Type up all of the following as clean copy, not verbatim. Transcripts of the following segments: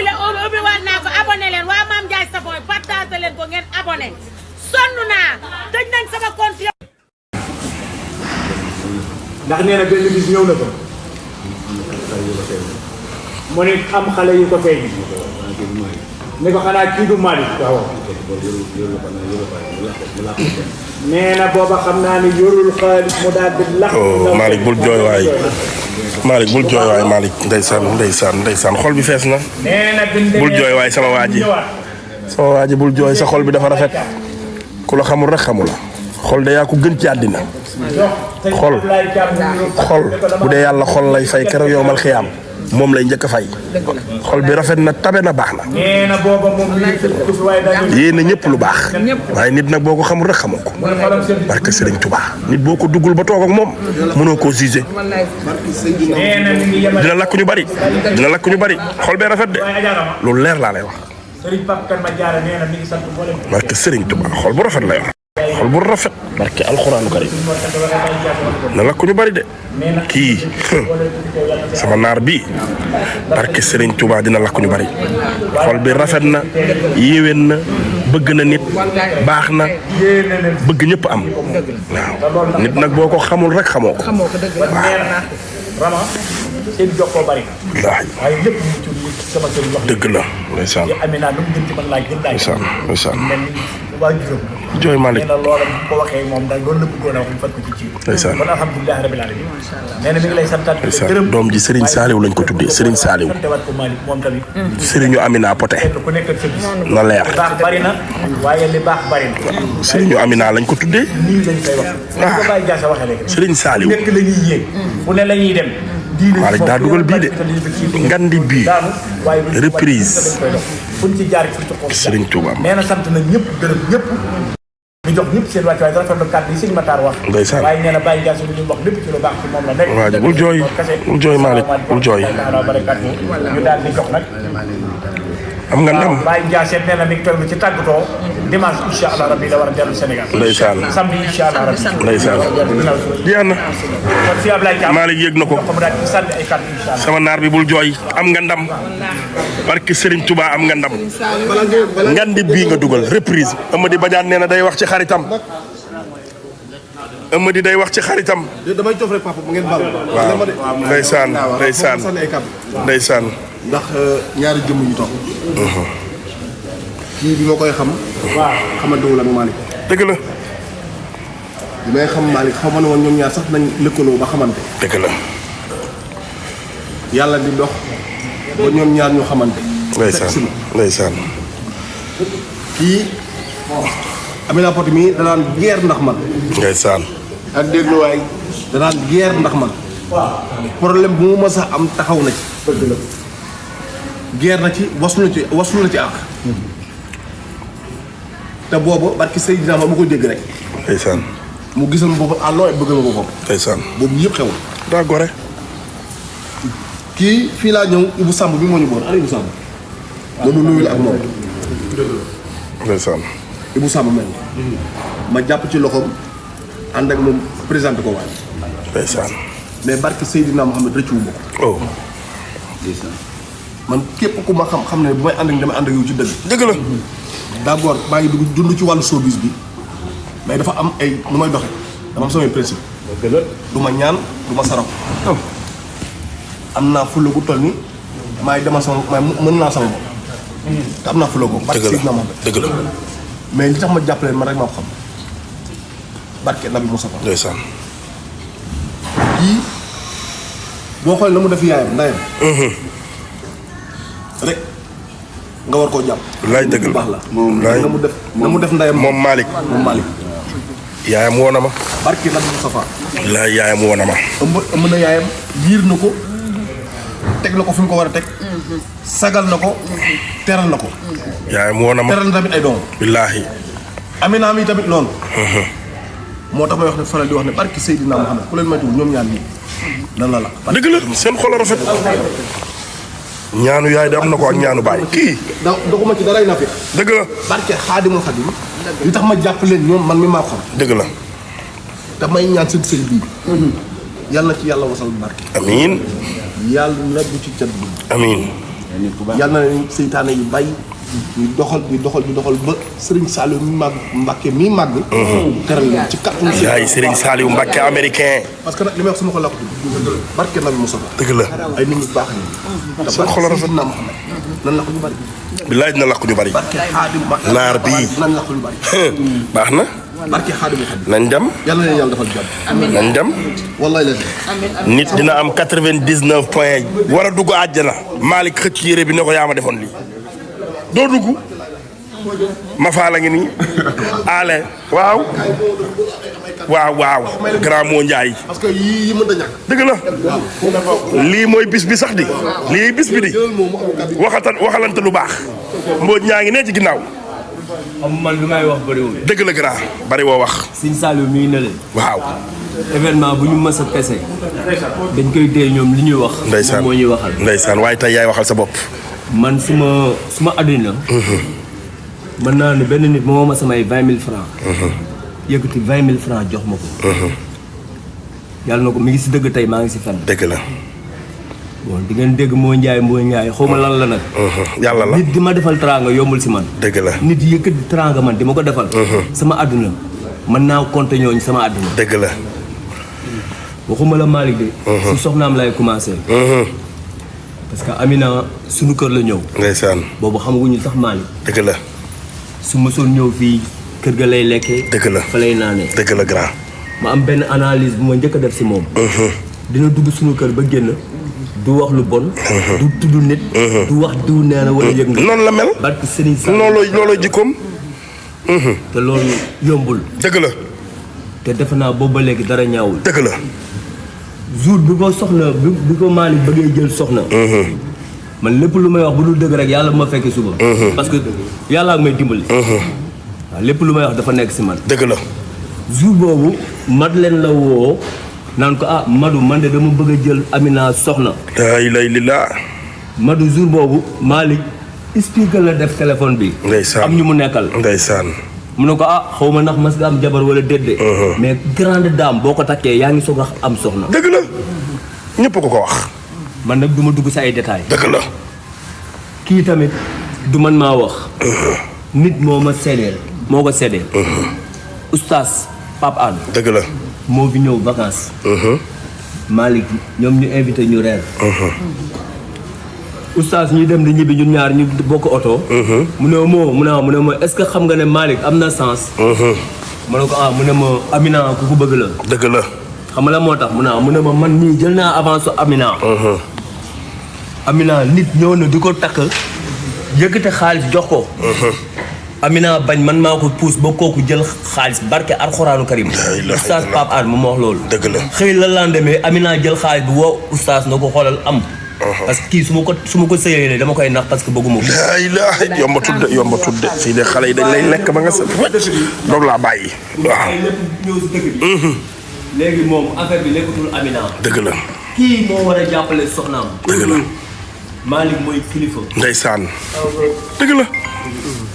ubbi waat naa ko abonné leen waa Mame Ndiaye Savon partagé leen ko ngeen abonné sonn naa tëj nañ sama compte ndax nee na benn bis ñëw na ko mu ne am xale yu ko feeñ ne ko xanaa kii du Malick waaw nee na booba xam naa ne yorul xaalis mu daal di lax Malick bul jooy waay Malick bul jooy waay Malick ndeysaan xol bi fees na bul jooy waay sama waa ji bul jooy sa xol bi dafa rafet ku la xamul rek xamula xol de yaa ko gën ci àddina xol bu dee yàlla xol lay fay keroog yow mal xiyaam moom lay njëkk a fay xol bi rafet na tabe na baax na yéen a ñëpp lu baax waaye nit nag boo ko xamul rek xamoo ko parce que Serigne Touba nit boo ko duggul ba toog ak moom mënoo koo jugé dina lakk ñu bari xol bee rafet de loolu leer laa lay wax parce que Serigne Touba xol bu rafet lay wax xol bu rafet barke alxuraanu karim na la ko ñu bari de kii sama naar bi barke Serigne Touba dina la ko ñu bari xol bi rafet na yéwén na bëgg na nit baax na bëgg ñëpp am waaw nit nag boo ko xamul rek xamoo ko waaw seen jokkoo bari waaye lépp ñu ci sama seen wax dëgg la ndeysaan Amina lu mu gën ci man laaj gën daay ndeysaan waa juróom jooy Malick nee na loola bu ko waxee moom daal loolu la bëggoon a wax ñu fat ko ci ndeysaan kon alhamdulilah rabbil alamin nee na mi ngi lay santaat ndeysaan doom ji Serigne Saliou lañ ko tuddee Serigne Saliou santewaat ko Malick moom tamit Serigne Amina Poté ku nekk ak sa bis na leer li baax bari na waaye li baax bari na Serigne Amina lañ ko tuddee nii lañ koy wax ko bàyyi jaasa waxee léegi Serigne Saliou nekk la ñuy yéeg fu ne la ñuy dem Malick daa dugal bii de ngandi bii reprise fuñ ci jaar ci ko Serigne Touba nee na sant na ñëpp gërëm ñëpp ñu jox ñëpp seen wàcc waaye dara rafetlu kàddu yi sëñ Matar wax ndeysaan waaye nee na bàyyi jaas bi ñu wax lépp ci lu baax ci moom la nekk waa ji bul jooy Malick bul jooy ñu daal di jox nag am nga ndam Baye Ndiassé nee na mi ngi toll ci tàggatoo dimanche incha allah rabbi la war a dellu Sénégal. ndeysaan samedi incha allah rabbi. ndeysaan jeex na kon fii Ablaye Thiam Malick yëg na ko sama naar bi bul jooy am nga ndam barke Serigne Touba am nga ndam ngandi bii nga dugal reprise Amady Badiane nee na day wax ci xaritam Amady day wax ci xaritam. damay jof rek papa bu ngeen baal. waaw ndeysaan ndeysaan ndax ñaari jëmm ñu toog. kii bi ma koy xam. waaw xamantewul ak Malick. dëgg la. bi may xam Malick xaw ma ne woon ñoom ñaar sax nañ lëkkaloo ba xamante. dëgg la. yàlla di dox ba ñoom ñaar ñu xamante. ndeysaan kii Amina Poté mii danaan geer ndax man. ndeysaan. ak dégluwaay danaan geer ndax man. problème bu mu mës a am taxaw na ci. dëgg la. geer na ci waslu na ci àq. te boobu barki Seydina ma ko dégg rek. ndeysaan. mu gisal boobu à looy bëgg ma boppam. ndeysaan. boobu yëpp xewul. daa gore. kii fii laa ñëw Ibou Samb bi moo ñu boon ana Ibou Samb. loolu nuyul ak moom. ndeysaan. Ibou Samb mel ma jàpp ci loxoom ànd ak moom présenté ko waay. ndeysaan. mais barki Seydina Mohamed rëccu wu ma ko. oh. man képp ku ma xam ne bu may ànd ak damay ànd ak yow ci dëgg. dëgg la. d'abord maa ngi dund ci wàllu showbiz bi mais dafa am ay nu may doxe dama am samay principe. du ma ñaan du ma saraw. am naa fulla gu toll ni maay demal sama maay mën naa sama bopp. te am naa fulla googu. barke Seydina Mohamed dëgg la. mais li tax ma jàppale man rek maa ko xam barke Nabi Moussa. ndeysaan. kii boo xoolee na mu def yaayam ndeyam. rek nga war koo jàpp. laay dëgg la baax la. laay na mu def ndeyam. moom Malick. yaayam woo na ma. barke Nabi Moussa. laay yaayam woo na ma. ëmb na yaayam yiir na ko teg na ko fi mu ko war a teg. sagal na ko teral na ko. yaayam woo na ma teral na tamit ay doom. billaahi. Amina mi tamit noonu. moo tax may wax ne faral di wax ne barki Seydina Mohamed ku leen maytuwul ñoom ñaar ñii nan la la. dëgg la seen xol a rafet. ñaanu yaay de am na ko ak ñaanu baay kii. doxuma ci daray na fi. dëgg la. barke Xaadimul Xaadim li tax ma jàpp leen ñoom man mi maa ko xam. dëgg la. damay ñaan seen sëy bii. yàlla na ci yàlla wasal barke. amiin. yàlla na bu ci cat bi. amiin. yal na leen seytaane yu bàyyi ñu doxal ba Serigne Saliou mi màgg Mbacké mi màgg teral leen ci kàttanu yaay Serigne Saliou Mbacké américain parce que nag li may wax sama xol la ko tudd barke Nabi Moussa dëgg la ay nit ñu baax ni sa xol rafet na Muhammad nan la ko ñu bari billaay dina lakk ñu bari barke Xaadim naar bii nan la ko ñu bari baax na barke Xaadim nañ dem yàlla na yàlla defal jàmm nañ dem wallaay la nit dina am 99 points war a dugg àjjana Malick xëcc yére bi ne ko yaa ma defoon lii doo dugg ma faa la ngi nii ale waaw grand moo Njaay parce que yii mën da ñàkk dëgg la lii mooy bis bi sax di lii bis bi di waxalante lu baax Mbodj ñaa ngi ne ci ginnaaw man lu may wax bëriwul. dëgg la grand bari woo wax Sëñ Saliou mi ngi ne leen. waaw événement bu ñu mës a pese dañ koy téye ñoom li ñuy wax. ndeysaan moo ñuy waxal. ndeysaan waaye tey yaay waxal sa bopp man suma àddina. mën naa ne benn nit moo ma samay 20 000 francs. yëkkati 20 000 francs jox ma ko. yàlla na ko mi ngi si dëgg tey maa ngi si fenn. dëgg la bon di ngeen dégg moo Njaay xaw ma lan la nag. yàlla la nit di ma defal teraanga yombul si man. dëgg la nit yëkkati teraanga man di ma ko defal. sama àdduna mën naa compter ñooñu sama àdduna. dëgg la waxuma la Malick de. si soxnaam lay commencé. parce que Amina suñu kër la ñëw. ndeysaan boobu xamaguñu sax Malick. dëgg la su ma soon ñëw fii kër ga lay lekkee. dëgg la fa lay naanee. dëgg la grand ma am benn analyse bu ma njëkk a def si moom. dina dugg suñu kër ba génn. du wax lu bon. du tudd nit. du wax diw nee na wala yëg na. noonu la mel barke Serigne Sall. looloo jikkoom te loolu yombul. dëgg la te defe naa boobu ba léegi dara ñaawul. dëgg la jour bi ko soxna bi ko Malick bëggee jël soxna. man lépp lu may wax bu dul dëgg rek yàlla bu ma fekkee suba. parce que yàlla ak may dimbali. waaw lépp lu may wax dafa nekk si man. dëgg la jour boobu Madeleine la woo naan ko Madou man de dama bëgg a jël Amina soxna. laa ilaaha illallaah Madou jour boobu Malick expliqué la def téléphone bi. ndeysaan am ñu mu nekkal. ndeysaan mu ne ko xaw ma ndax mas nga am jabar wala déedéet. mais grande dame boo ko takkee yaa ngi soog a am soxna. dëgg la ñëpp ko wax man nag du ma dugg sa ay détails. dëgg la kii tamit du man maa wax. nit moo ma seedeel moo ko seedeel. oustaz Pape Anne. dëgg la moo fi ñëw vacances. Malick ñoom ñu invité ñu reer. oustaz ñuy dem di ñibbi ñun ñaar ñu bokk oto. mu ne ma est-ce que xam nga ne Malick am na sens. ma ne ko mu ne ma Amina ku ko bëgg la. dëgg la xam nga la moo tax mu ne ma man nii jël naa avance su Amina. Amina nit ñëw na di ko takk yëkkate xaalis jox ko. Amina bañ man maa ko puus ba kooku jël xaalis barke alxuraanu karim. oustaz Pape Anne moom ma wax loolu. dëgg la xëy la lendemain Amina jël xaalis bi woo oustaz na ko xoolal am. parce que kii su ma ko sëyee dama koy nax parce que bëgguma ko. laa ilaaha yomba tudde fii de xale yi dañ lay lekk ba nga sa doog laa bàyyi waaw. ñëw si dëkk bi. léegi moom affaire bi nekkatul Amina. dëgg la kii moo war a jàppale soxnaam. dëgg la Malick mooy kilifa. ndeysaan dëgg la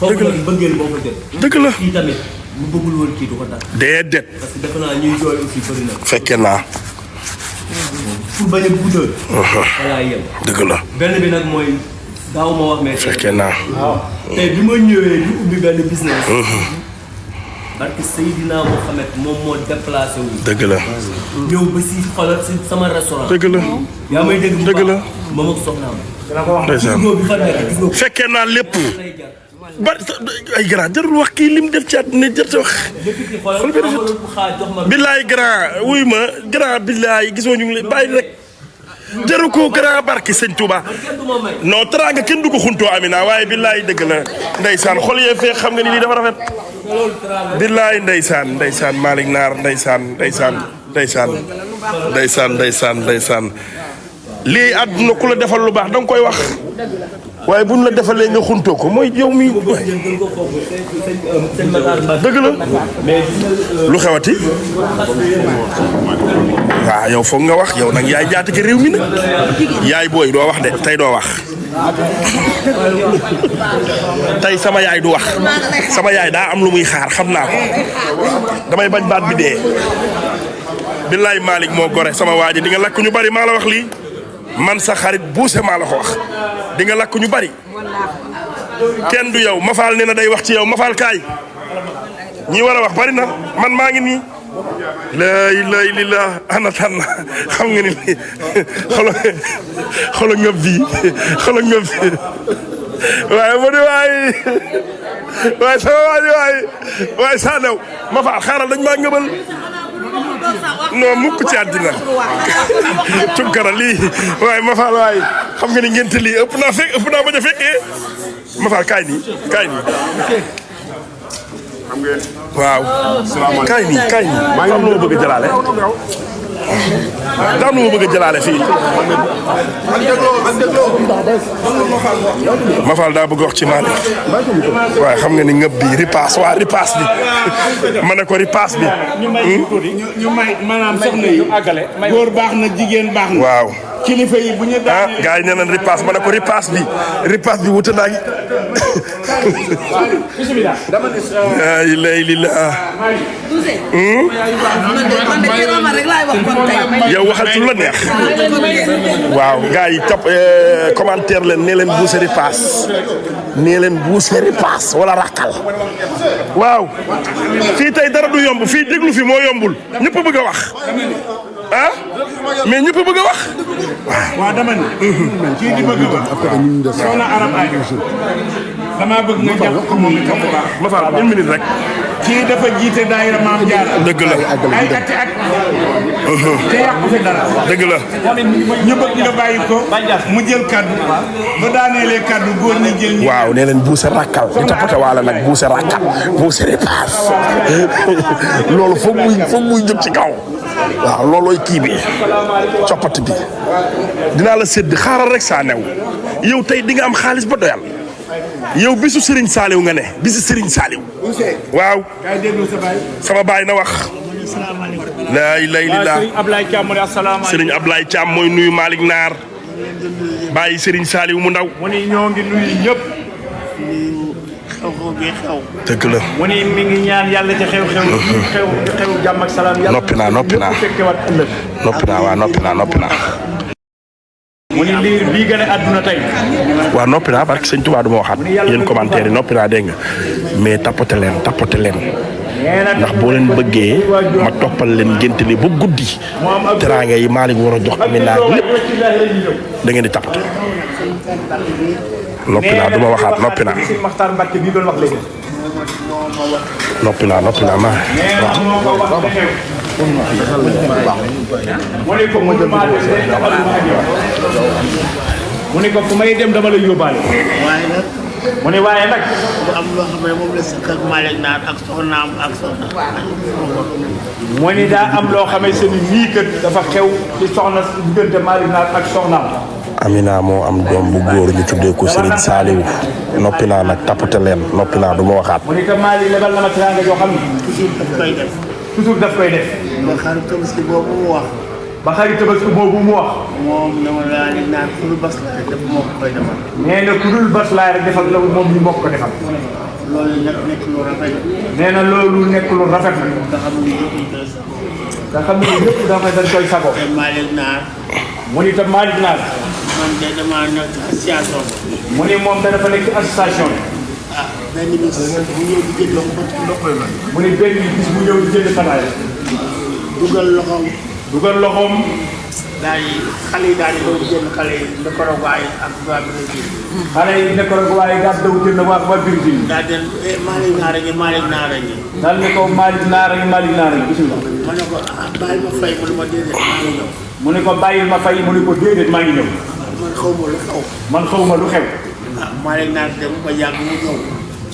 dëgg la bëggeel moo ko jël. dëgg la kii tamit bu bëggul woon kii du ko takk. déedéet parce que defe naa ñuy jooy aussi bëri na. fekke naa pour bañ a guddal. voilà yem. dëgg la benn bi nag mooy daaw ma wax mais. fekke naa tey bi ma ñëwee ñu ubbi benn business. parce que Seydina Mohamed moom moo déplacé wu. dëgg la ñëw ba si xoolal si sama restaurant. dëgg la yaa may dégg bu dëgg la moom ak soxnaam. ndeysaan gis bi fa nekk gis nga ko. fekke naa lépp lay jar. ba ay grand jarul wax kii lim def ci àdduna jërte wax depuis xoolal amaloon bu xaar jox ma. billaay grand wuy ma grand billaay gisoo ñu ngi lay bàyyi rek jaru ko grand barki sëñ Touba kenn du ma may. non teraanga kenn du ko xuntoo Amina waaye billaay dëgg la ndeysaan xol yee fee xam nga ni lii dafa rafet billaay ndeysaan Malick Naar ndeysaan lii àdduna ku la defal lu baax danga koy wax waaye buñ la defalee nga xuntoo ko mooy yow mi dëgg la lu xewati waaw yow foog nga wax yow nag yaay jaatige réew mi nag yaay booy doo wax de tey doo wax tey sama yaay du wax sama yaay daa am lu muy xaar xam naa ko damay bañ baat bi dee billaay Malick moo gore sama waa ji di nga lakk ñu bari maa la wax lii man sa xarit buuse maa la ko wax di nga lakk ñu bari kenn du yow Mafal nee na day wax ci yow Mafal kaay ñi war a wax bari na man maa ngi nii lay la ana tànn xam nga ni xolo ngëb bi waaye mu di waaye sama waaye saa new Mafal xaaral dañ maa ngëbal non mukk ci àddina Tunkara lii waaye Mafal waaye xam nga ni ngénte lii ëpp naa bañ a fekkee Mafal kaay nii waaw kaay nii maa ngi am lu ma bëgg a jëlaale daam lu ma bëgg a jëlaale fii Mafal daa bëgg wax ci Malick waaye xam nga ni ngëb bi ripaas bi ma ne ko ripaas bi ñu may maanaam soxna yi góor baax na jigéen baax na waaw kilifa yi bu ñu gars yi nee nañ ripaas ma ne ko ripaas bi wuute naa ngi bismillah dama ne lay la yow waxal ci lu la neex waaw gars yi topp commentaire leen nee leen buuse ripaas wala rakkal waaw fii tey dara du yomb fii déglu fi moo yombul ñëpp bëgg a wax mais ñëpp bëgg a wax waaw dama ne kii di bëgg a wax soxna Aram ay dama bëgg nga jàpp ko moom itam bu baax ma fa 1 minute rek kii dafa jiite daayira Maam Jaara dëgg la ay ati at te yàqu fi dara dëgg la ñu bëgg nga bàyyi ko mu jël kaddu ba daaneelee kaddu góor ñi jël ñi waaw nee leen buuse rakkal di toppate waala nag buuse rakkal buuse ripaas loolu foog muy jóg ci kaw waaw loolooy kii bi coppati bi dinaa la sédd xaaral rek saa new yow tey di nga am xaalis ba doyal yow bisu Serigne Saliou nga ne bisu Serigne Saliou waaw sama baay na wax laa ilaaha illallaah Serigne Ablaye Thiam mooy nuyu Malick Naar bàyyi Serigne Saliou mu ndaw mu ni ñoo ngi nuyu ñëpp dëgg la mu ni mi ngi ñaan yàlla ci xew jàmm ak salaam yàlla noppi naa mu ni lii gën a àdduna tey waaw noppi naa parce que sëñ Tuubaa du ma waxaat yéen commentaire yi noppi naa dégg nga mais tapote leen ndax boo leen bëggee ma toppal leen ngénte li ba guddi teraanga yi Malick war a jox Amina lépp da ngeen di tapote noppi naa du ma waxaat noppi naa ma waaw mu ne ko fu may dem dama lay yóbbaale mu ne waaye nag bu am loo xam ne moom la sëkk ak Malick Naar ak soxnaam ak soxna mu ne daa am loo xam ne seen nii kët dafa xew ci soxna diggante Malick Naar ak soxnaam Amina moo am doom bu góor ñu tuddee ko Serigne Saliou noppi naa nag tapote leen noppi naa du ma waxaat mu ne ko Malick lebal na ma teraanga joo xam ne toujours daf koy def ba xaru tabaski boobu mu wax ba xarit tabaski boobu mu wax moom dama laa di naan ku dul bas laay def moo ko koy defal nee na ku dul bas laay rek defal la moom ñu moo ko defal loolu nag nekk lu rafet nee na loolu nekk lu rafet nga xam ne yëpp koy sago nga xam ne yëpp dafa dañ koy sago te Malick Naar mu ni tam Malick Naar man de dama nekk ci association mu ni moom dafa nekk ci association ah benn bis bu ñëw di jënd ndox mu ni benn bis bu ñëw di jënd fataay dugal loxoom daal di xale yi daal di doon jënd xale yi Nicaragua yi ak waa Brésil xale yi Nicaragua yi daal daw jënd waa Brésil daal di Malick Naar ngi daal ne ko Malick Naar ngi bismillah ma ne ko bàyyi ma fay mu ne ma déedéet maa ngi ñëw mu ne ko bàyyil ma fay mu ne ko déedéet maa ngi ñëw man xaw ma lu xew ah Malick Naar dem ba yàgg mu ñëw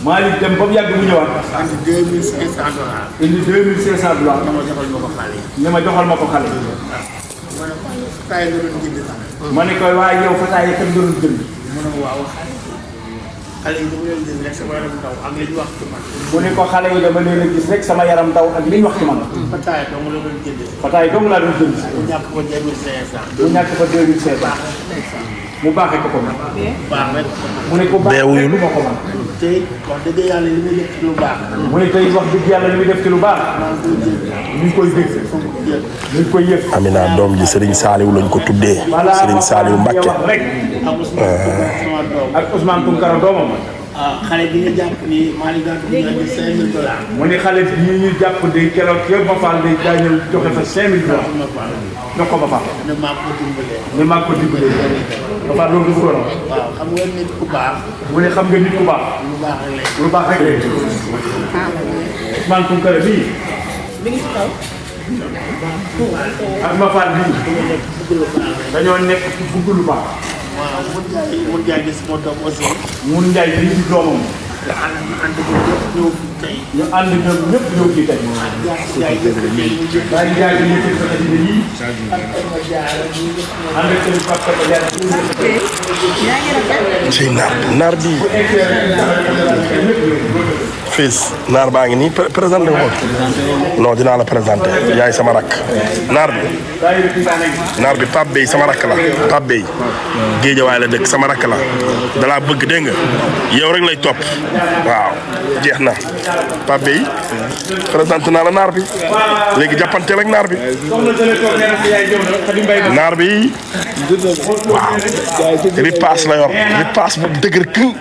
Malick dem ba mu yàgg mu ñëwaat indi $2500 indi $2500 ne ma joxal ma ko xale ma ne ko fataay nga doon jënd sax ma ne ko waaye yow fataay yi kat nga doon jënd mu ne waaw xale yi dama leen gis rek sama yaram daw ak li ñu wax ci man mu ne ko xale yi dama leen a gis rek sama yaram daw ak li ñu wax ci man fataay dong la doon jënd fataay dong laa doon jënd mu ñàkk ko $2500 mu ñàkk fa 2500 mu baaxee ko ko man baax rek mu ne ko baaxee ko ko man te wax dëgg yàlla li muy def ci lu baax mu ne tey wax dëgg yàlla li muy def ci lu baax ñu ngi koy dégg ñu ngi koy yëg Amina doom ji Serigne Saliou lañ ko tuddee Serigne Saliou Mbacké amul sama ak Ousmane Tounkara doomam. xale bi nga jàpp ni Malick Gakou ñu andi $5000. mu ne xale yi ñu jàpp de keroog yëpp ma faal de daa ñëw joxe fa $5000. jox ko ma faal. ne maa ko dimbalee. ne maa ko dimbalee. ma faal loolu du ko doon. waaw xam nga nit ku baax. mu ne xam nga nit ku baax. lu baax rek lay. lu baax rek lay. Ousmane Tounkara bii. mi ngi ci kaw. ak ma faal bii. dañoo nekk ci bugg lu baax. waaw mun jaay gis moo toog aussi. mun njaay bii ci doomam. te ànd ko ñëpp ñëw tey. ñu ànd ñoom ñëpp ñëw ci tey. jaay gis ko tey ñu jël. daal di jaay ñu ci sa xasida yii. ànd ak seen papa ba jaar ci naar bi fils naar baa ngi nii présenté ko non dinaa la présenté yaay sama rakk naar bi Pape Bey sama rakk la Pape Bey Géejawaay la dëkk sama rakk la dalaa bëgg dégg nga yow rek lay topp waaw jeex na Pape Bey présenté naa la naar bi léegi jàppante rek naar bi waaw ripaas la yor ripaas bu dëgër këng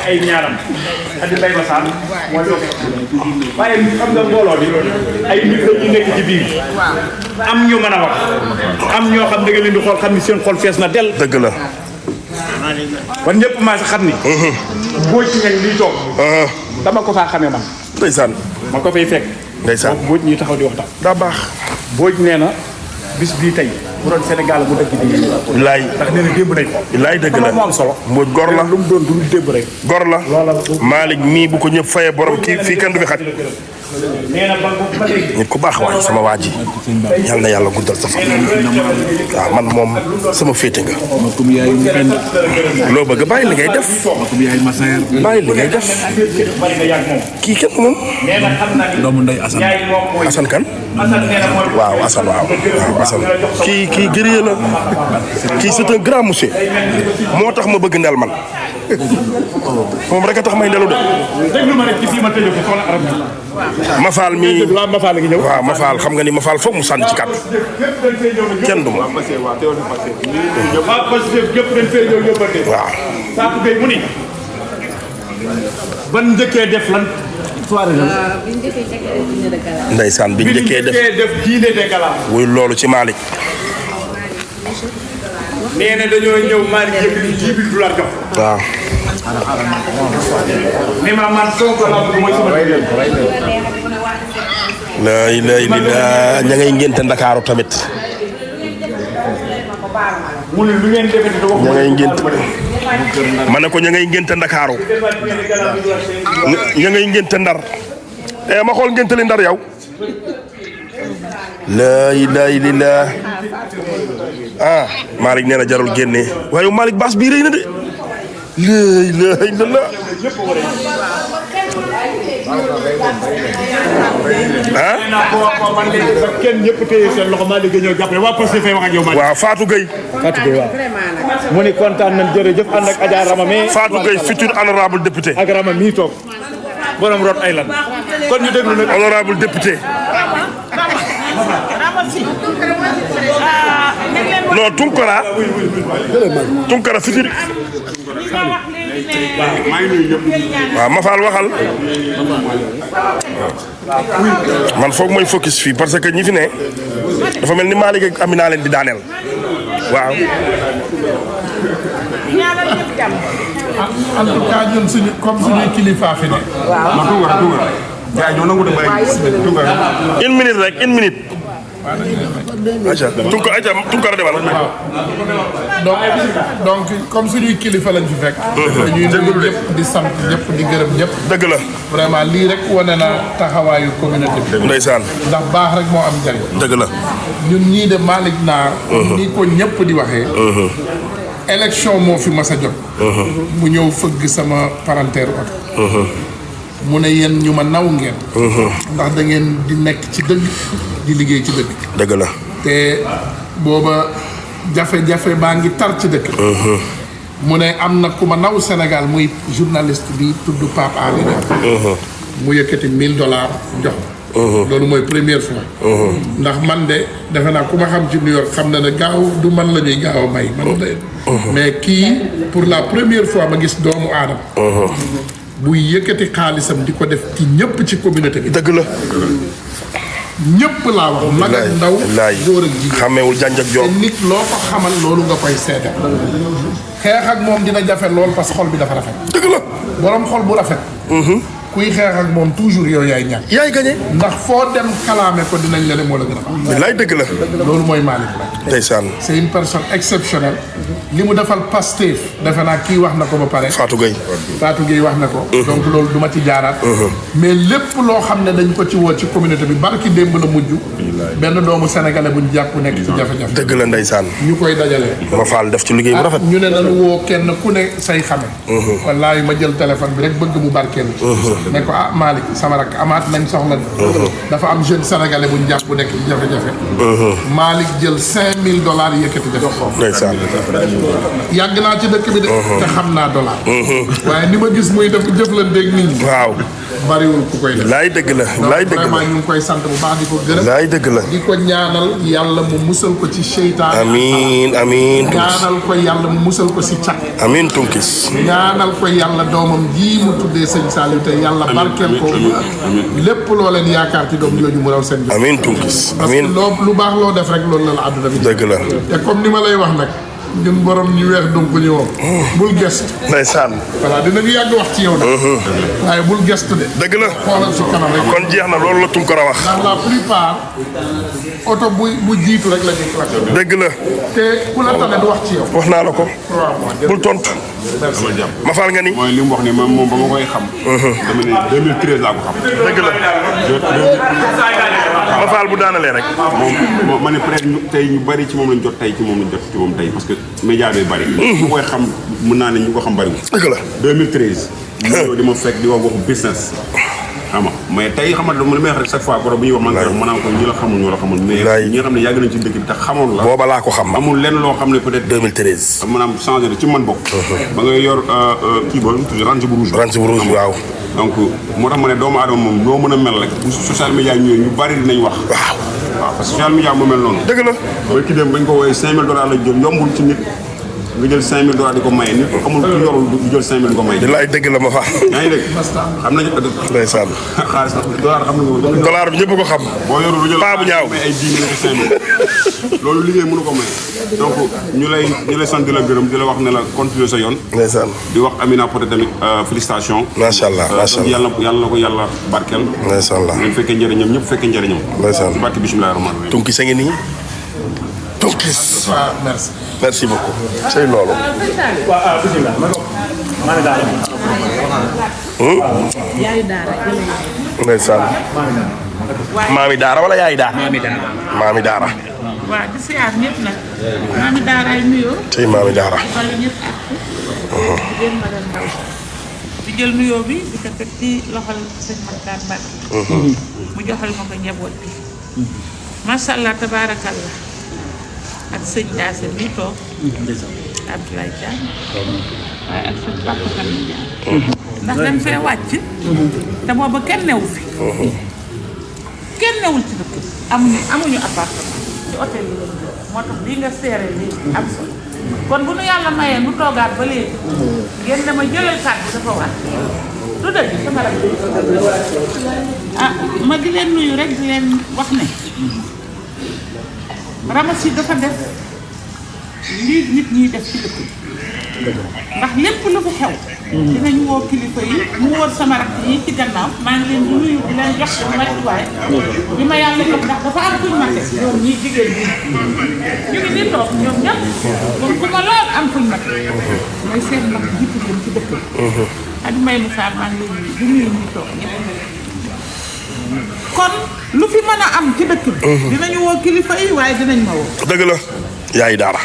ay ñaaram Xadi Mbay Masaan mooy dox waaye xam nga mbooloo bi ay nit la ñu nekk ci biir am ñu mën a wax am ñoo xam da nga leen di xool xam ni seen xol fees na del dëgg la wan ñëpp maa si xam ni bóoj ci ñañ liy toog dama ko faa xamee man ndeysaan ma ko fay fekk ndeysaan bóoj ñuy taxaw di waxtaan daa baax bóoj nee na bis bii tey bu doon Sénégal mu dëkk di laay ndax nee na démb lañ ko laay dëgg la mu am solo Mbodj gor la lu mu doon du démb rek gor la Malick mii bu ko ñëpp fayee borom kii fii kenn du fi xaj nee na ba léegi nit ku baax waay sama waa ji yal na yàlla guddal sa fan waaw man moom sama féete nga loo bëgg bàyyi li ngay def bàyyi li ngay def kii kenn moom doomu ndey Assane Assane kan waaw Assane waaw Assane kii gërëyee la kii c'est un grand monsieur moo tax ma bëgg ndel man moom rek a tax may ndelu de déglu ma rek ci fii ma tëjee ko soxna arab Mafal mi waaw Mafal ngi ñëw waaw Mafal xam nga ni Mafal foog mu sànni ci kàddu kenn du ma waaw parce que yëpp dañ fee ñëw yóbbante waaw Fatou Gueye mu ni ban njëkkee def lan soirée lan ndeysaan bi njëkkee def diine de gala wuy loolu ci Malick nee na dañoo ñëw Malick yëpp ni $10 jox waaw ni ma man Sonko la mooy sama lay ña ngay ngénte Ndakaaru tamit mu ne lu ngeen defee te ña ngay ngénte ma ne ko ña ngay ngénte Ndakaaru ña ngay ngénte Ndar ma xool ngénte li Ndar yow la ah Malick nee na jarul génne waaye Malick baas bii rëy na de la ah man de kenn ñëpp téye seen loxo maa liggéey ñëw jàppale waa Pastef fay wax ak yow waaw Fatou Gueye mu ni kontaan nañ jërëjëf ànd ak Adja Rama mais Fatou Gueye futur honorable député ak Rama mii toog borom Rhode Island kon ñu déglu nag honorable député non Tounkara futur waaw Mafal waxal man foog mooy focus fii parce que ñi fi ne dafa mel ni Malick ak Amina leen di daaneel waaw. en tout cas ñun suñu comme suñuy kilifa fi ne. waaw ma dugal. gars yi ñoo nangu dem ay une minute rek une minute. aca Tounkara demal. donc comme suñuy kilifa lañ fi fekk. dañuy nuyu ñëpp di sant ñëpp di gërëm ñëpp. dëgg la. vraiment lii rek wane na taxawaayu communauté bi. ndeysaan. ndax baax rek moo am njariñ. dëgg la. ñun ñii de Malick Naar. ni ko ñëpp di waxee. élection moo fi mas a jot. mu ñëw fëgg sama parenteeru oto. mu ne yéen ñu ma naw ngeen. ndax da ngeen di nekk ci dëgg di liggéey ci dëgg. dëgg la. te booba jafe-jafe baa ngi tar ci dëkk. mu ne am na ku ma naw Sénégal muy journaliste bi tudd Pape Alé. mu yëkkati $1000 jox. loolu mooy première fois. ndax man de defe naa ku ma xam ci New York xam na ne gaaw du man la ñuy gaaw a may man de. mais kii pour la première fois ma gis doomu aadama. buy yëkkati xaalisam di ko def ci ñëpp ci communauté bi. dëgg la. ñëpp laa wax. mag ak ndaw góor ak jigéen xàmmeewul janj ak joom. te nit loo ko xamal loolu nga koy seete. xeex ak moom dina jafe lool parce que xol bi dafa rafet. dëgg la. borom xol bu rafet. kuy xeex ak moom toujours yow yaay ñàkk. yaay gañe. ndax foo dem kalaame ko dinañ la ne moo la gën a xam. bilaay dëgg la. loolu mooy Malick la. ndeysaan. c'est une personne exceptionnelle. li mu defal Pastef defe naa kii wax na ko ba pare. Fatou Gueye. Fatou Gueye wax na ko. donc loolu du ma ci jaaraat. mais lépp loo xam ne dañ ko ci woo ci communauté bi barki démb la mujj. benn doomu sénégalais buñ jàpp nekk ci jafe-jafe. dëgg la ndeysaan. ñu koy dajale. ma faal def ci liggéey bu rafet. ñu ne nañu woo kenn ku ne say xame. wallaahi ma jël téléphone bi rek bëgg mu barkeelu. ne ko ah Malick sama rakk amaat nañ soxla de. dafa am jeune sénégalais buñ jàpp bu nekk ci jafe-jafe. Malick jël $5000 yëkkati def ko. ndeysaan. yàgg naa ci dëkk bi de. te xam naa dollar. waaye ni ma gis muy def jëflanteeg nit ñi. waaw. bariwul ku koy def. laay dëgg la laay dëgg la vraiment ñu ngi koy sant bu baax di ko gërëm. laay dëgg la. di ko ñaanal yàlla mu musal ko ci seytaan. amiin amiin. ñaanal ko yàlla mu musal ko si cat. amiin tunkis. ñaanal ko yàlla doomam ji mu tuddee sëñ Saliou te yàlla barkeel ko. lépp loo leen yaakaar ci doom jooju mu raw seen jëf. amiin tunkis. parce que amiin loo lu baax loo def rek loolu la la àdduna bi. dëgg la. te comme ni ma lay wax nag. ñun borom ñu weex donc ñu woo. bul gestu. ndeysaan. voilà dinañu yàgg wax ci yow nag. waaye bul gestu de. dëgg la. xoolal si kanam rek. kon jeex na loolu la Tunkara wax. ndax la plupart oto bu jiitu rek la ñuy claqué. dëgg la. te ku la tane du wax ci yow. wax naa la ko. 3 mois. bul tontu. ma faal nga ni. mooy li mu wax ni moom ba ma koy xam. dama ne 2013 laa ko xam. dëgg la. ma faal bu daanalee rek. moom ma ne peut-être tey ñu bari ci moom lañ jot tey ci moom tey parce que média bi bari. ñu koy xam mën naa ne ñu ko xam bariwul. dëgg la. 2013. ñu ñëw di ma fekk di wax waxu business. xam nga mais tey xam nga li may wax rek chaque fois bu ñuy wax man ko ñi la xamul ñoo la xamul. mais ñi nga xam ne yàgg nañ ci dëkk bi te xamoon la. booba laa ko xam. amul lenn loo xam ne peut-être. 2013. maanaam changé na ci man bokk. ba ngay yor kii ba range bu rouge. range bu rouge waaw. donc moo tax ma ne doomu aadama moom noo mën a mel rek bu social media ñëwee ñu bari dinañ wax. waaw. parce que social media moo mel noonu. dëgg la. mooy ki dem bañ ko woowee $5000 lañ jël yombul ci nit nga jël $5000 di ko maye nit amul ku yorul du jël 5000 di ko maye. di laay dëgg la ma fa. yaa ngi dégg xam nañu. ndeysaan. xaalis dollar xam nga. dollar bi ñëpp ko xam. boo yorul lu jël paa bu ñaaw ay 10 000 5000 loolu liggéey mënu ko may donc ñu lay sant di la gërëm di la wax ne la continuer sa yoon. ndeysaan. di wax Amina Poté tamit félicitations. macha allah macha allah yàlla na ko yàlla barkeel. macha allah ngeen fekkee njëriñam ñëpp fekkee njëriñam. ndeysaan. ci barke bismillah rahmaan rahim. Tunkis a ngi nii. Tunkis. waaw merci. merci beaucoup. c'est loolu. yaayu daara. ndeysaan. maami daara wala yaay daara. maami daara. waaw di siyaar ñëpp nag. maami daara ay nuyoo. tey maami daara. wala ñëpp ak. di leen madame Ndaw. di jël nuyoo bi di ko teg ci loxol sëñ Maxtaar Mbacke. mu joxal ma ko njaboot bi. macha allah tabaarakallah. ak sëñ Daase mi toog. Abdoulaye Thiam. waaye ak sëñ Papa Kane Ndiaye. ndax dañ fee wàcc. te booba kenn newu fi. kenn newul ci dëkk amuñu appartement ci hôtel yi lañ jël moo tax lii nga seere lii am solo kon bu nu yàlla mayee nu toogaat ba léegi ngeen dama jëlal kàddu dafa war du dëgg sama rak ma di leen nuyu rek di leen wax ne Ramassi dafa def lii nit ñiy def ci dëkk ndax lépp lu fi xew dinañ woo kilifa yi mu wóor sama rakk yi ci gannaaw maa ngi leen di nuyu di leen jox sama matuwaay bi ma yàlla jox ndax dafa am fuñ ma teg ñoom ñii jigéen ñi ñu ngi nii toog ñoom ñëpp moom ku ma lool am fuñ ma teg mooy seen mag jiitu leen ci dëkk bi ak may Moussa maa ngi leen di nuyu ñuy toog ñëpp kon lu fi mën a am ci dëkk bi dinañu woo kilifa yi waaye dinañ ma woo dëgg la yaay daara.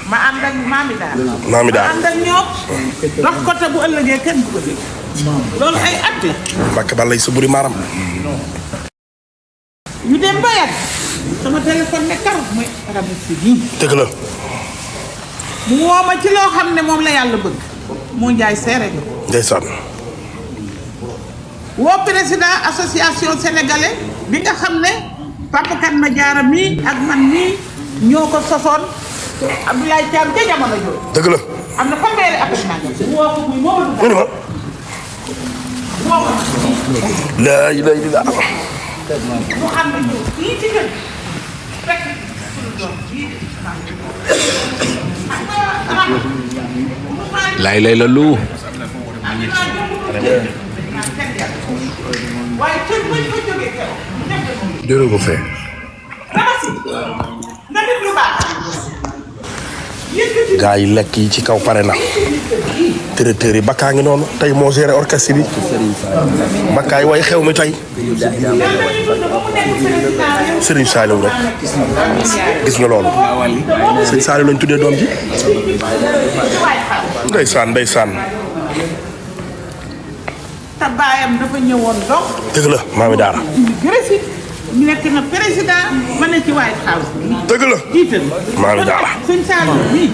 ma ànd ak maami daara. maami daara ma ànd ak ñoom. dox ko te bu ëllëgee kenn du ko dégg. loolu ay at la. Mbacke ba lay sa buri maaram. ñu dem ba yàgg. sama téléphone ne kar muy Ramassi bii. dëgg la. mu woo ma ci loo xam ne moom la yàlla bëgg. moo njaay seere nga. ndeysaan. woo président association sénégalais bi nga xam ne Papa Kane Madiara mii ak man mii ñoo ko sosoon Abdoulaye Thiam ca jamono jooju. dëgg la. am na fanweeri at ak nangam. woo ko muy Mamadou Ba. mu ne ma. woo ko. laa ilaaha illallaah. mu xam ne ñëw fii ci kër fekk suñu doom bii lay lay la lu waaye kër buñ ko jógee keroog jërë ko fee nga def lu baax gaa yi lekk yi ci kaw pare na. traiteur yi bakkaa ngi noonu tey moo géré orchestre bi. bakkaay way xew mi tey. Serigne Saliou rek gis nga loolu. Serigne Saliou lañ tuddee doom ji. ndeysaan ndeysaan. te baayam dafa ñëwoon donc. dëgg la Maami Daara. ñu nekk na président ma ne ci White House. dëgg la. jiital Maami Daara. sëñ Saliou bii.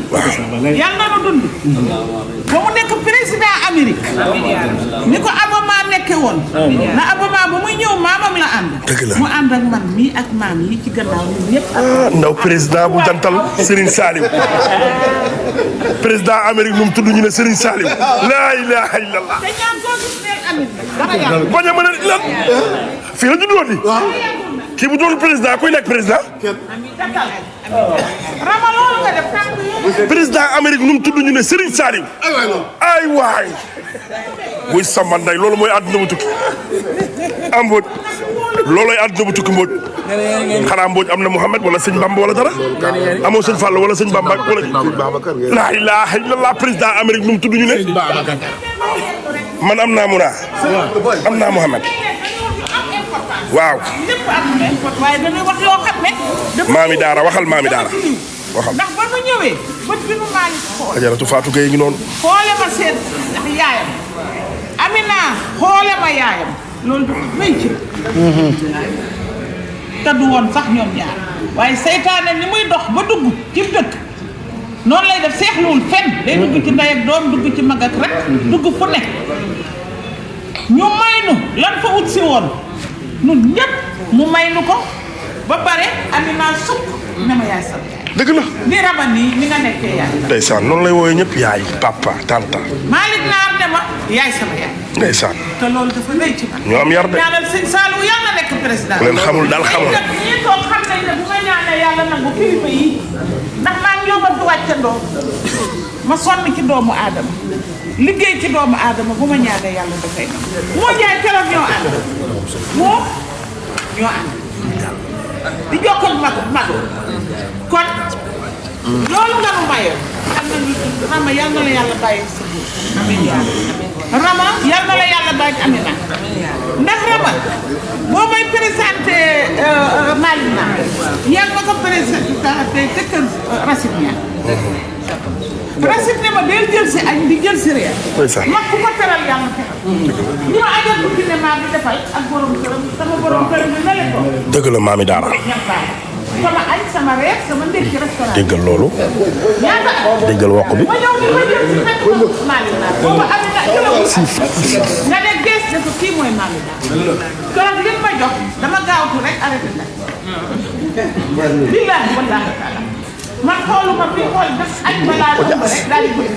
yàlla na dund. ba mu nekk président Amérique. ni ko Obama nekke woon. na Obama ba muy ñëw maamam la ànd. dëgg la mu ànd ak man mii ak maam yi ci gannaaw ñun ñëpp. ndaw président bu jantal Serigne Saliou. président Amérique nu mu tudd ñu ne Serigne Saliou. laa ilaaha illallah. te ñaan koo gis neen Amérique. dara yàgg. bañ a mën a lan. fii la juddoo di. kii bu doon président kuy nekk président. Rama loolu nga def tànk yi. président Amérique nu mu tudd ñu ne Serigne Saliou. ay waay. muy Samba Nday loolu mooy àdduna bu tukki. am Mbodj. loolooy àdduna bu tukki Mbodj. xanaa Mbodj am na Mouhamed wala sëñ Bamba wala dara. amoo sëñ Fall wala sëñ Bamba wala. laa ilaaha illallah président Amérique nu mu tudd ñu ne. man am naa Mouna. am naa Mouhamed. waaw. lépp am na waaye dañuy wax yoo xam ne. Maami Daara waxal Maami Daara waxal. ndax ba nu ñëwee bët bi nu Malick xool. Ajaratu Fatou Gueye ngi noonu. xoole ma seen ndax yaayam Amina xoole ma yaayam loolu dafa may ci. te du woon sax ñoom ñaar waaye seytaane ni muy dox ba dugg ci dëkk noonu lay def seexluwul fenn day dugg ci ndey ak doom dugg ci mag ak rek dugg fu ne ñu may nu lan fa ut si woon nun ñëpp mu may nu ko ba pare Amina sukk ne ma yaay sam yaay. dëgg la. ni Rama nii ni nga nekkee yaay. ndeysaan noonu lay woowee ñëpp yaay papa tanta. Malick Naar ne ma yaay sama yaay. ndeysaan. te loolu dafa rëy ci man. ñoo am yar de. ñaanal sëñ Saliou yàlla nekk président. ku leen xamul daal xamul. ñii toog xam nañ ne bu ma ñaanee yàlla nangu kilifa yi ndax maa ngi yóbbal du wàccandoo ma sonn ci doomu aadama liggéey ci doomu aadama bu ma ñaanee yàlla dafay nangu. moo jaay keroog ñoo ànd moo ñoo ànd di jokkal mag kon loolu nga nu mayoon xam nañu Rama yal na la yàlla bàyyi sa bopp. amiin Rama yal na la yàlla bàyyi Amina ndax Rama boo may présenté Malick Naar yaa ngi ma ko présenté te kër Racine Niang. Racine ne ma del jël si añ di jël si réer. mag ku ko teral yàlla teral. ñu ma ajal ko ne maa ngi defal ak borom këram sama borom këram bi mel ko. dëgg la Maami Daara. sama añ sama reer sama ndékki restaurant. déggal loolu. ñaata déggal wokk bi. ma ñëw di ma jël si fekk ko Malick Naar boobu Amina jëlagul nga ne gees ne ko kii mooy Malick Naar keroog li ma jox dama gaawtu rek arrêté na billaahi wallaahi taala man xooluma fi xool def añ balaa dugg rek daal di bëgg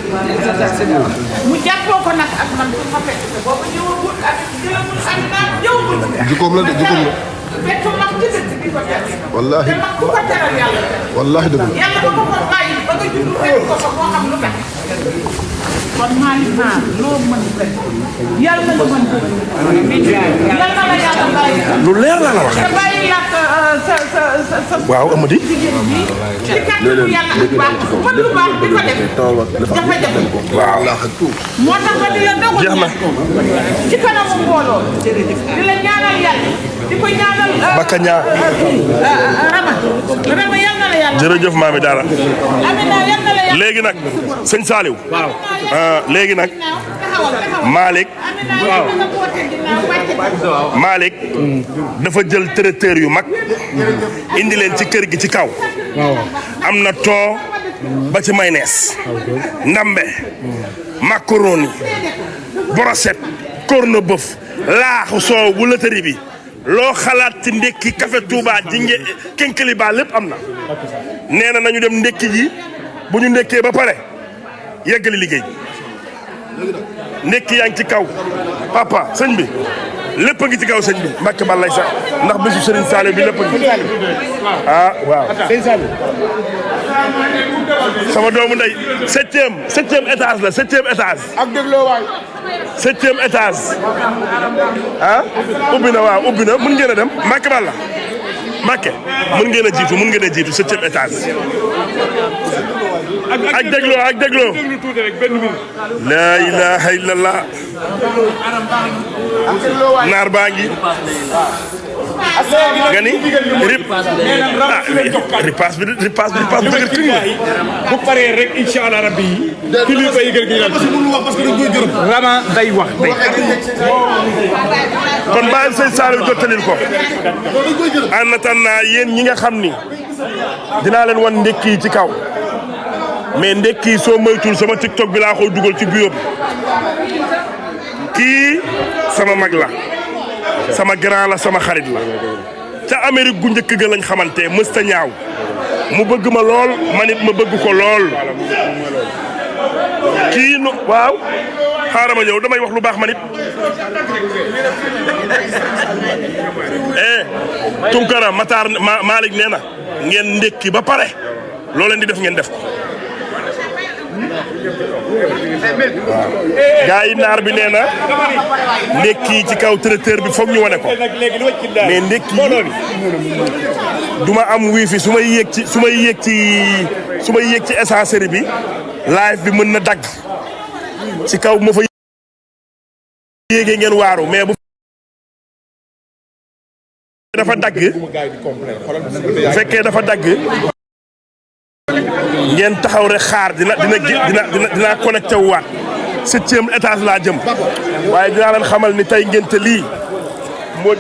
mu jàppoo ko nag ak man ma fekk te boobu ñëwagul ak jëlagul Amina ñëwagul jikkoom la de jikkoom la. fekk mag ci dëkk bi ko teral wallaahi te mag ku ko teral yàlla teral wallaahi dëgg la. yàlla ba ko ko bàyyi ba nga judd fekk ko fa moo xam lu tax kon Malick Naar loo mën rek yàlla nga mën ko yàlla na la yàlla bàyyi lu leer la la wax. te bàyyi yàq sa waaw Amady. jigéen bi ci kàttanu yàlla ak baax mën lu baax di ko def jafe-jafe waaw. moo tax ma di la dogal jeex na. ci kanamu mbooloo di la ñaanal yàlla di ko ñaanal Bakaña. Rama yal na la yàlla jërëjëf Maami Daara. Amina yal na la yàlla léegi nag sëñ Saliou. waaw léegi nag taxawal Malick. waaw Malick dafa jël traiteur yu mag indi leen ci kër gi ci kaw. am na thon ba ci mayonnaise. ndambe. macaroni. brochette. corned-beef. laaxu soow bu lëtëri bi loo xalaat ci ndekki café Touba ji Kinkili ba lépp am na nee na nañu dem ndekki ji bu ñu ndekkee ba pare yeggali liggéey ndekki yaa ngi ci kaw papa sëñ bi lépp a ngi ci kaw sëñ bi Mbàkke balay sax ndax bésu Serigne Saliou bi lépp a ngi ah waaw sama doomu ndey septième étage la 7e étage ak dégloo waay 7e étage ah ubbi na waaw ubbi na mun ngeen a dem Mbàkke balla Mbàkke mun ngeen a jiitu 7e étage ak dégloo tuuti rek benn minute. laa ilaha illallah naar baa ngi nga ni ripaas bi dëgër tuñ bu paree rek incha allah rabbi yi. kilifa yi gën a parce que mënu wax parce que dañ koy gërëm. Rama day wax day. kon bàyyi sëñ Saliou jottalil ko en attendant yéen ñi nga xam ni dinaa leen wan ndekki yi ci kaw mais ndekki yi soo moytul sama TikTok bi laa koy dugal ci bio bi kii sama mag la sama grand la sama xarit la ca Amérique gu njëkk ga lañ xamante mësta ñaaw mu bëgg ma lool man it ma bëgg ko lool kii nu waaw xaaral ma ñëw damay wax lu baax man it Tunkara Matar Malick nee na ngeen ndekki ba pare loo leen di def ngeen def ko gaa yi naar bi nee na ndekki ci kaw traiteur bi foog ñu wane ko mais ndekki duma am wifi su may yéeg ci essencerie bi live bi mën na dagg ci kaw ma fa yéegee ngeen waaru mais bu dafa dagg bu fekkee dafa dagg ngeen taxaw rek xaar dina connecté wu waat 7e étage laa jëm waaye dinaa leen xamal ni tey ngeen te lii moo